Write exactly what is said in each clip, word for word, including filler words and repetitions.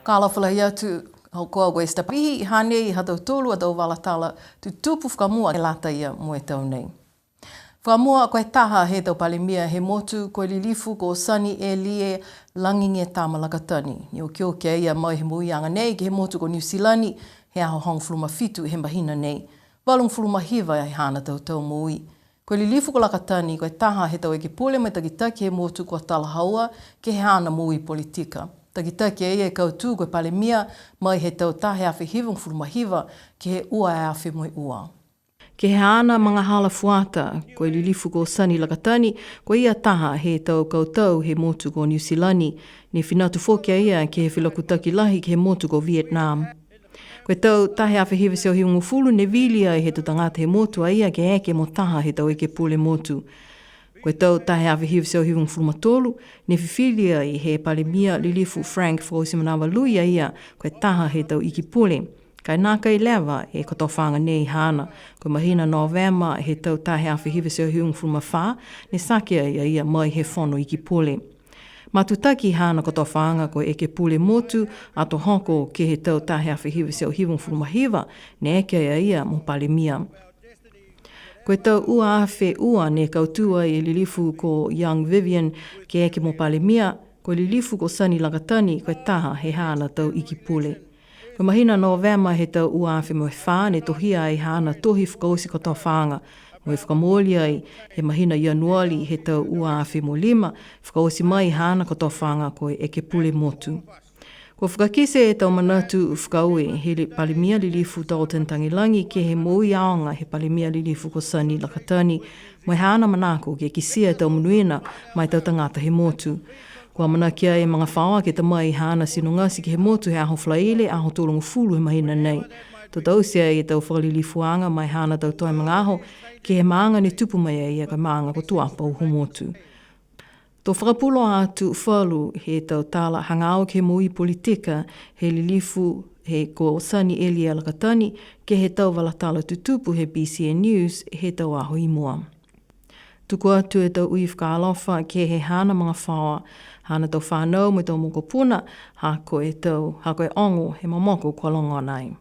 Fakaalofa lahi atu, ko au ko Esther Pavihi, hanei ha tautolu a tau vala tala tutupu fakamua ke lata ia mo e tau nei. Fakamua, ko e taha he tau Palemia he motu, ko e Lilifu ko Sani Elie Lagigietama Lakatani. Ne okioki a ia mai he moui aga nei ke he motu ko Niu Silani, he aho hogofulu ma fitu he mahina nei. Valugofulu ma hiva e haana tau tau moui. Ko e Lilifu ko Lakatani, ko e taha he tau ekepule mo e takitaki he motu kua talahaua ke he haana moui politika. Takitaki a ia e kautū ko e Palemia mai he tau taha e afe hivagofulu ma hiva ke he ua e afe mo e ua. Ke he haana magahala fuata, ko e Lilifu ko Sani Lakatani, ko ia taha he tau kautau he motu ko Niu Silani, ne finatu foki a ia ke he felakutaki lahi ke he motu ko Vietnam. Ko e tau taha e afe hiva e teau hivagofulu ne vili ai he tau tagata he motu a ia ke eke mo taha he tau ekepule motu. Ko e tau taha e afe hiva e teau hivagofulu ma tolu, ne fifili ai he Palemia Lilifu Frank Fakaotimanava Lui a ia, ko e taha he tau iki pule. Ka e nākai leva e kotofaaga nei haana, ko e mahina Novema he tau taha e afe hiva e teau hivagofulu ma fā, ne saki ai a ia mai he fono iki pule. Matutaki haana kotofaaga ko e ekepule motu, ato hoko ke he tau taha e afe hiva e teau hivagofulu ma hiva, ne eke ai a ia mo Palemia. Ko e tau ua afe ua ne kautū ai e Lilifu ko Young Vivian ke eke mo Palemia, ko e Lilifu ko Sani Lakatani, ko e taha he haana tau iki pule. Ko e mahina Novema he tau ua afe mo e fā, ne tohia ai haana tohi fakaoti kotofaaga, mo e fakamooli ai he mahina Ianuali he tau ua afe mo lima, fakaoti mai haana kotofaaga ko e ekepule motu. Kua fakakite e tau manatu fakaaue he li-, Palemia Lilifu Dalton Tagelagi ke he moui aoga he Palemia Lilifu ko Sani Lakatani, mo e haana manako ke kitia e tau monuina ma e tau tagata he motu. Kua amanaki ai e magafaoa ke ta mai haana tino gati ke he motu he aho Falaile, aho tolugofulu he mahina nei. To taute ai e tau fakalilifuaga ma e haana tau toe magaaho ke he maaga ne tupu mai ai a ia, ko e maaga ko Tuapa Uhomotu. To fakapuloa atu falu he tau tala hagaao ke he moui politika he Lilifu he ko Sani Elie Lakatani ke he tau vala tala tutupu he B C N News he tau aho i mua. Tuku atu e tau ui fakaalofa ke he haana magafaoa, haana tau fanau mo e tau mokopuna, ha ko e tau, ha ko e ogo he momoko kua logona ai.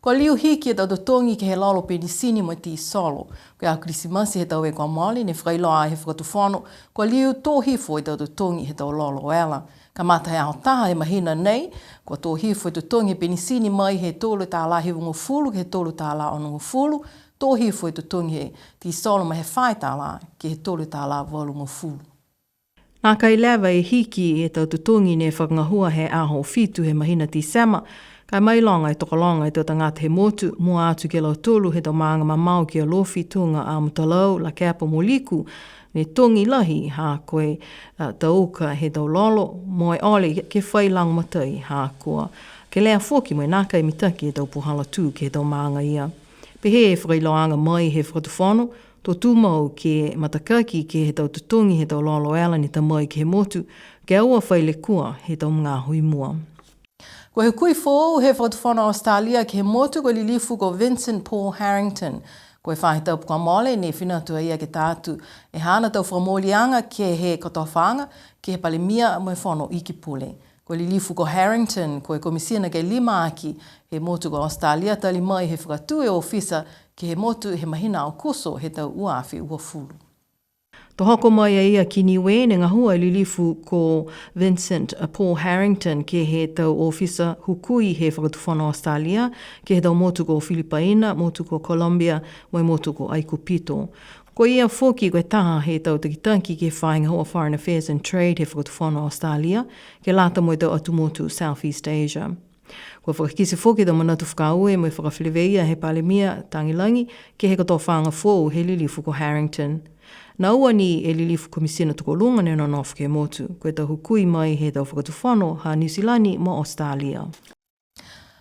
Kua liu hiki e tau totogi ke he lolo penisini mo e tisolo. Ko e aho Kirisimasi he tau e kua mole, ne fakailoa ai he Fakatufono, kua liu tō hifo e tau totogi he tau lolo oela. Kamata he aho taha he mahina nei, kua tō hifo e totogi he penisini mai he tolu tālā hivagofulu ke he tolu tālā onogofulu, tō hifo e totogi he tisolo mai he fā e tālā ke he tolu tālā valugofulu. Nākai leva e hiki e tau totogi ne fakagahua he aho fitu he mahina Tesema, ka e mailoga e tokologa e tau tagata he motu, mua atu ki a lautolu he tau maaga mamao ki a Alofi, tuga a Mutalau, Lakepa mo Liku, ne togi lahi ha ko e, a, tau uka he tau lolo, mo e ole ke fai lagomatai ha kua kelea foki mo e nākai mitaki e tau puhala tū ke he tau maaga ia. Pehē e fakailoaaga mai he Fakatufono, to tumau ke matakaki ke he tau totogi he tau lolo oela ne ta mai ke he motu, ke aua fai lekua he tau magaaho i mua. Ko e hukui foou he Fakatufono Australia ke he motu ko e Lilifu ko Vincent Paul Harrington. Ko e faahi tapu kua mole ne finatu a ia ke ta atu e haana tau fakamooliaga ke he kotofaaga, ke he Palemia mo e Fono Iki Pule. Ko e Lilifu ko Harrington, ko e Komisina ke lima aki he motu ko Australia, tali mai he fakatū e ofisa ke he motu he mahina Aokuso he tau ua afe uafulu. To hoko mai a ia ki Niue, ne gahua e Lilifu ko Vincent Paul Harrington ke he tau ofisa hukui he Fakatufono Australia, ke he tau motu ko Filipaina, motu ko Colombia, mo e motu ko Aikupito. Ko ia foki ko e taha he tau takitaki ke he faahi gahua Foreign Affairs and Trade he Fakatufono Australia, ke lata mo e tau atu motu Southeast Asia. Kua fakakite foki e tau manatu fakaaue mo e fakafeleveia he Palemia Tagelagi ke he kotofaaga foou he Lilifu ko Harrington. Na ua ni e Lilifu Komisina Tokoluga ne nonofo ke he motu, ko e tau hukui mai he tau fakatufono ha Niu Silani mo Australia.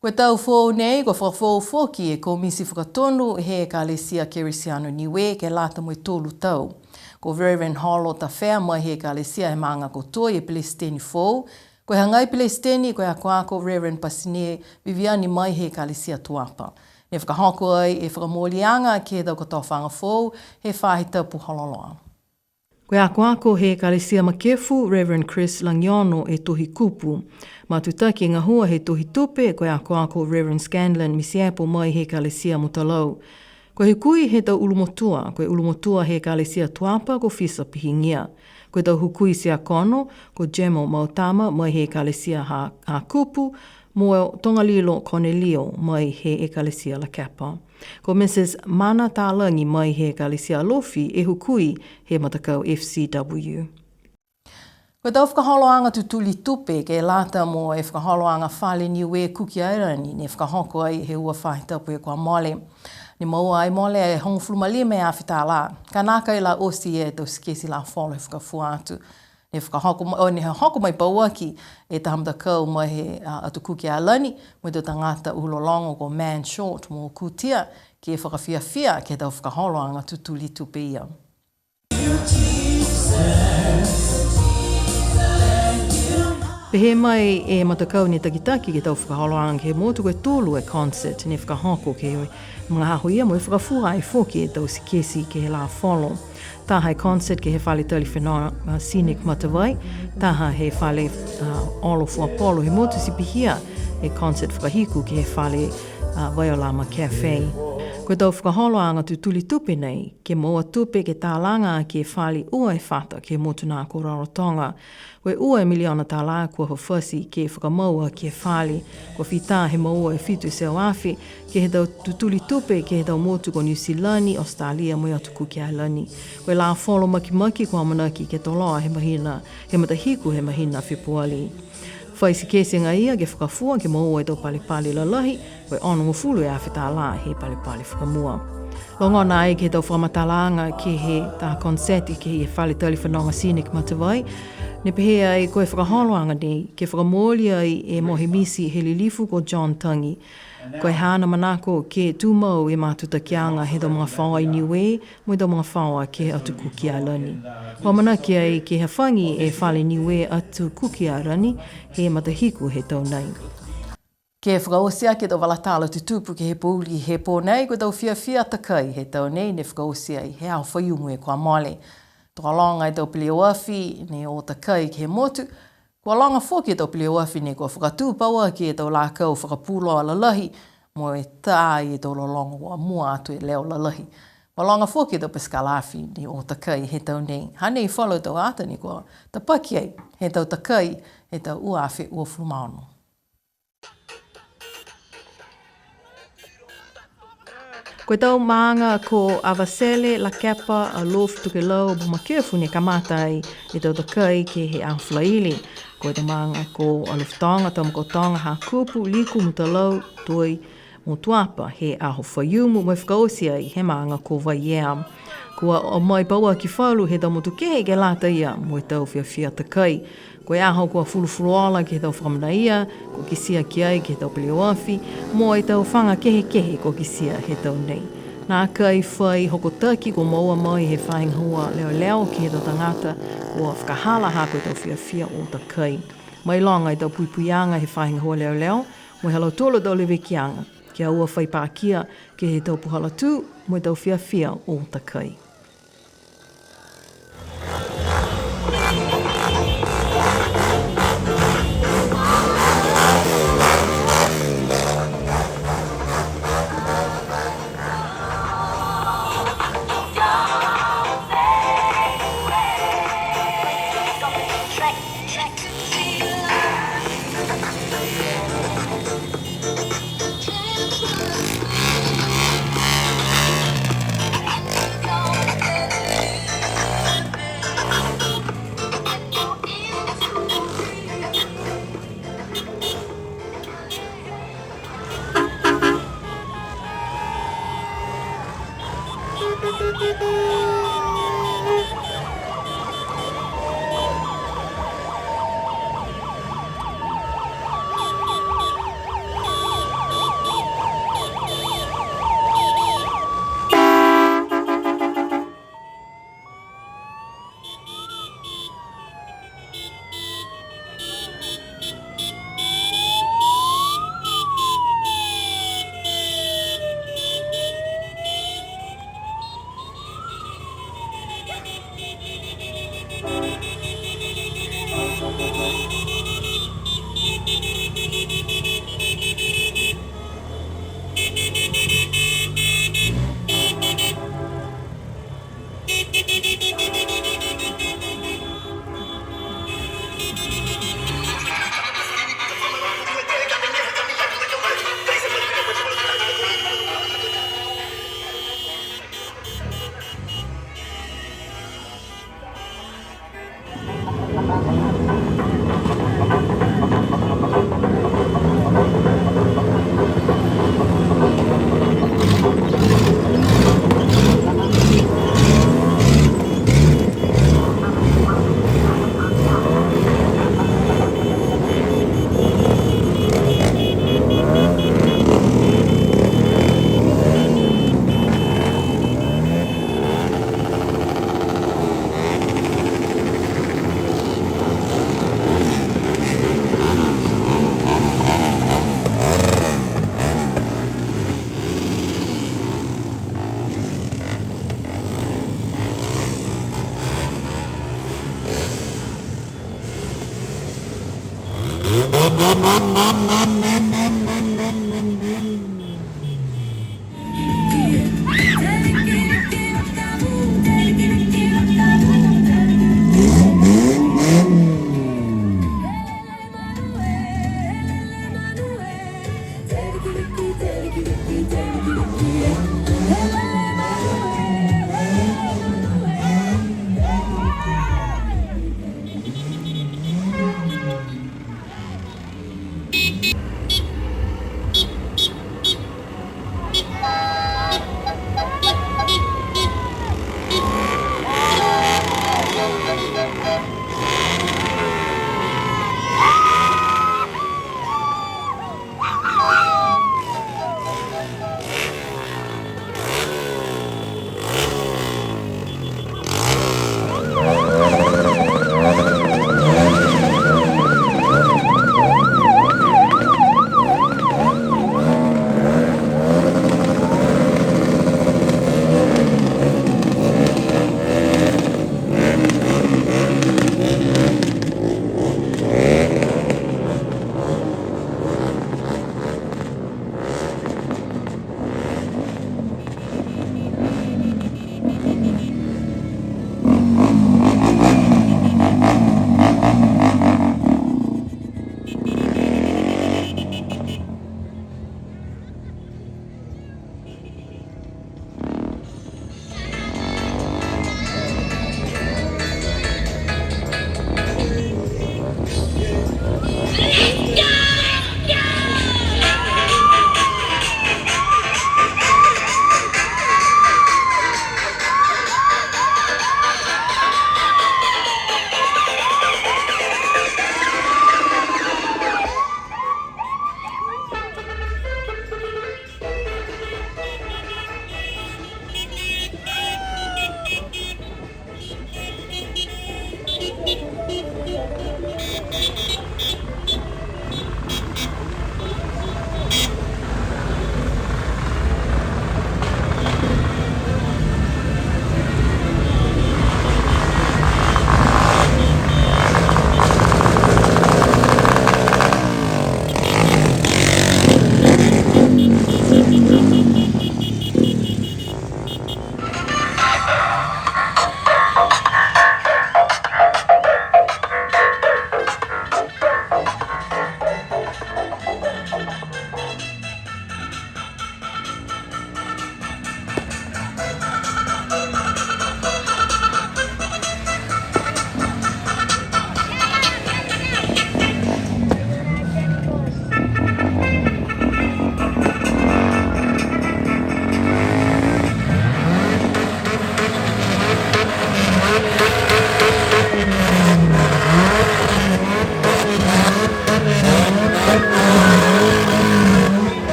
Ko e tau foou nei, kua fakafoou foki e Komiti Fakatonu he Ekalesia Kerisiano Niue ke lata mo e tolu tau. Ko Reverend Holo Tafea mai he Ekalesia he maaga ko Toi e Pelesiteni foou, ko e hagai Pelesiteni ko e akoako Reverend Pasine Viviani mai he Ekalesia Tuapa. Ne fakahoko ai e fakamooliaga ke he tau kotofaaga foou he faahi tapu hololoa. Ko e akoako he Ekalesia Makefu, Reverend Chris Lagiono e tohi kupu. Matutaki e gahua he tohi tupe, ko e akoako Reverend Scanlan Misiepo mai he Ekalesia Mutalau. Ko e hukui he tau ulumotua, ko e ulumotua he Ekalesia Tuapa ko Fisa Pihigia. Ko e tau hukui tiakono, ko Jemo Mautama mai he Ekalesia Ha-, Hakupu, mo Togalilo Cornelio mai he Ekalesia Lakepa. Ko Mrs Mana Talagi mai he Ekalesia Alofi e hukui he matakau F C W. Ko e tau fakaholoaga tutuli tupe ke lata mo e fakaholoaga fale Niue Kuki Airani ne fakahoko ai he ua faahi tapu kua mole. Ne moua ai mole e hogofulu ma lima e afe tālā. Ka nākai la oti e tau tiketi la folo he fakafua atu. Ne fakahoko ma-, o, ne hoko mai pauaki e taha matakau mai he, a, Atu Kuki Airani, mo e tau tagata uhu lologo ko Man Short mo Kutia, ke fakafiafia ke he tau fakaholoaga tutuli tupe ia. Pehē mai e matakau ne takitaki ke he tau fakaholoaga ke he motu, ko e tolu e concert ne fakahoko ke he magaaho ia, mo e fakafua ai foki e tau tiketi ke he la folo. Taha e concert ke he fale tali fenoga, a, Scenic Matavai, taha he fale, a, Olo Fuapolo he motu, ti pihia e concert fakahiku ke he fale, a, Vaiolama Cafe. Ko e tau fakaholoaga tutuli tupe nei, ke moua tupe ke talaga ke he fale ua e fata ke he motu na ko Rarotonga. Ko e ua e miliona tālā kua fafati ke fakamaua ke he fale, kua fita he moua e fitu e teau afe, ke he tau tutuli tupe ke he tau motu ko Niu Silani, Australia, mo e Atu Kuki Airani. Ko e la folo makimaki kua amanaki ke toloa he mahina, he matahiku he mahina Fepuali. Fai tiketi agaia ke fakafua ke moua e tau palepale lalahi, ko e onogofulu e afe tālā he palepale fakamua. Logona ai ke he tau fakamatalaaga ke he taha koniseti ke he fale tali fenoga Scenic Matavai, ne pehē ai ko e fakaholoaga nei ke fakamooli ai e mohe miti he lilifu ko John Tagi. Ko e haana manako ke tumau e matutakiaga he tau magafaoa i Niue, mo e tau magafaoa ke he Atu Kuki Airani. Kua amanaki ai ke hafagi e fale Niue Atu Kuki Airani he matahiku he tau nei. Ke fakaoti aki e tau vala tala tutupu ke he pouli he pō nei, ko e tau fiafia takai he tau nei ne fakaoti ai he aho Faiumu kua mole. Tokologa e tau peleoafi ne o takai ke he motu, kua loga foki e tau peleoafi ne kua fakatū pauaki e tau lakau fakapuloa lalahi, mo e tā e tau lologo kua mua atu e leo lalahi. Kua loga foki e tau pasikala afi ne o takai he tau nei. Hanei falu tau ata ne kua tapaki ai he tau takai he tau ua afe uafulu ma ono. Ko e tau maaga ko Avatele, Lakepa, Alofi, Tokelau, mo Makefu ne kamata ai e tau takai ke he aho Falaile. Ko e tau maaga ko Alofi Toga, Tamakautoga, Hakupu, Liku, Mutalau, Toi, mo Tuapa he aho Faiumu, mo e fakaoti ai he maaga ko Vaiea. Kua o mai pauaki falu he tau motu kehe ke lata ia mo e tau fiafia takai. Ko e aho kua fulufuluola ke he tau fakamanaia, kua kitia ki ai ke he tau peleoafi, mo e tau faga kehekehe kua kitia he tau nei. Nākai fai hokotaki kua moua mai he faahi gahua leoleo ke he tau tagata kua fakahala ha ko e tau fiafia o takai. Mailoga e tau puipuiaga he faahi gahua leoleo, mo e ha lautolu a tau levekiaga, kia ua fai pakia ke he tau puhala tū, mo e tau fiafia o takai.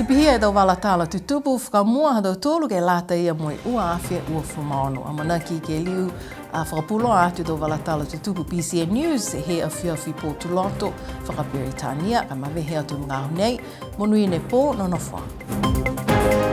Ti pihia e tau vala tala tutupu fakamua ha tautolu ke lata ia mo e ua afe uafulu ma ono. Amanaki ke liu a fakapuloa atu e tau vala tala tutupu B C N News he afiafi pō Tuloto fakaperitania, ka e mavehe atu e magaaho nei, monuina e pō, nonofo ā.